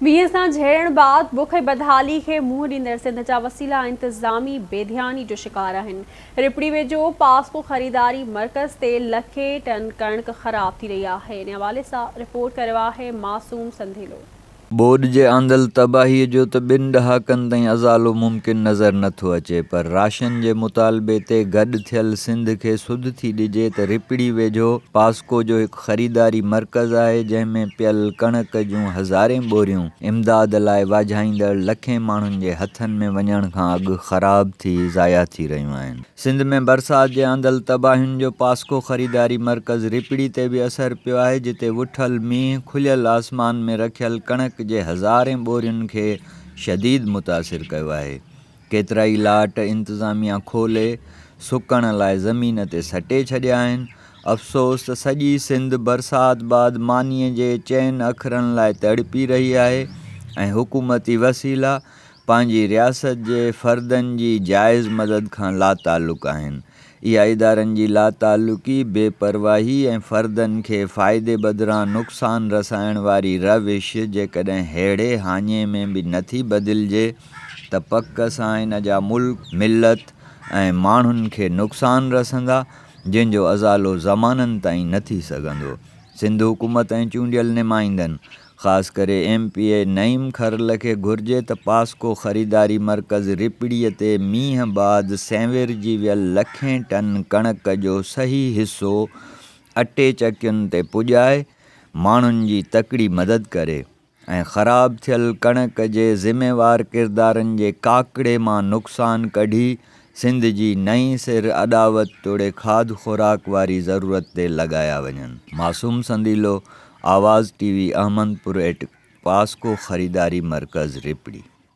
مينهن سان جهيڙڻ بعد بک ۽ بدحالي کي منهن ڏيندڙ سنڌ جا وسيلا انتظامي بيڌياني جو شڪار آهن. رپڙي ويجهو پاسڪو خريداري مرڪز تي لکين ٽن ڪڻڪ خراب ٿي رهي آهي. ان حوالي سان رپورٽ ڪريو آهي معصوم سنڌيلو. ٻوڏ جي آندل تباهيء جو ته ٻن ڏهاڪن تائين ازالو ممڪن نظر نه ٿو اچي پر راشن جي مطالبي تي گڏ ٿيل سنڌ کي سڌ ٿي ڏجي ته رپڙي ويجهو پاسڪو جو هڪ خريداري مرڪز آهي جنهن ۾ پيل ڪڻڪ جون هزارين ٻوريون امداد لاء واجهائيندڙ لکين ماڻهن جي هٿن ۾ وڃڻ کان اڳ خراب ٿي ضايع ٿي رهيون آهن. سنڌ ۾ برسات جي آندل تباهين جو پاسڪو خريداري مرڪز رپڙي تي به اثر پيو آهي جتي وٺل مينهن کليل آسمان ۾ رکيل ڪڻڪ جي هزارين ٻورين کي شديد متاثر ڪيو آهي ڪيترائي لاٽ انتظاميا کولي سڪڻ لاء زمين تي سٽي ڇڏيا آهن افسوس ته سڄي سنڌ برسات بعد مانيء جي چئن اکرن لاء تڙپي رهي آهي ۽ حڪومتي وسيلا پنهنجي رياست جي فردن جي جائز مدد کان لاتعلق آهن. اها ادارن جي لاتعلقي، بي پرواهي ۽ فردن کي فائدي بدران نقصان رسائڻ واري روش جيڪڏهن ههڙي هاڃي ۾ به نٿي بدلجي ته پڪ سان ان جا ملڪ، ملت ۽ ماڻهن کي نقصان رسندا، جنهن جو ازالو زمانن تائين نه ٿي سگهندو. سنڌ حڪومت ۽ چونڊيل نمائندن خاص ڪري M P A Naeem Kharal کي گهرجي ته پاسڪو خريداري مرڪز رپڙي تي مينهن بعد سينورجي ويل لکين ٽن ڪڻڪ جو صحيح حصو اٽي چڪين تي پڄائي ماڻهن جي تڪڙي مدد ڪري ۽ خراب ٿيل ڪڻڪ جي ذميوار ڪردارن جي ڪاڪڙي مان نقصان ڪڍي سنڌ جي نئين سر اڏاوت توڙي کاڌ خوراڪ واري ضرورت تي لڳايا وڃن. Masoom Sandilo, Awaz T V, Ahmedpur at PASCO خريداري مرڪز رپڙي.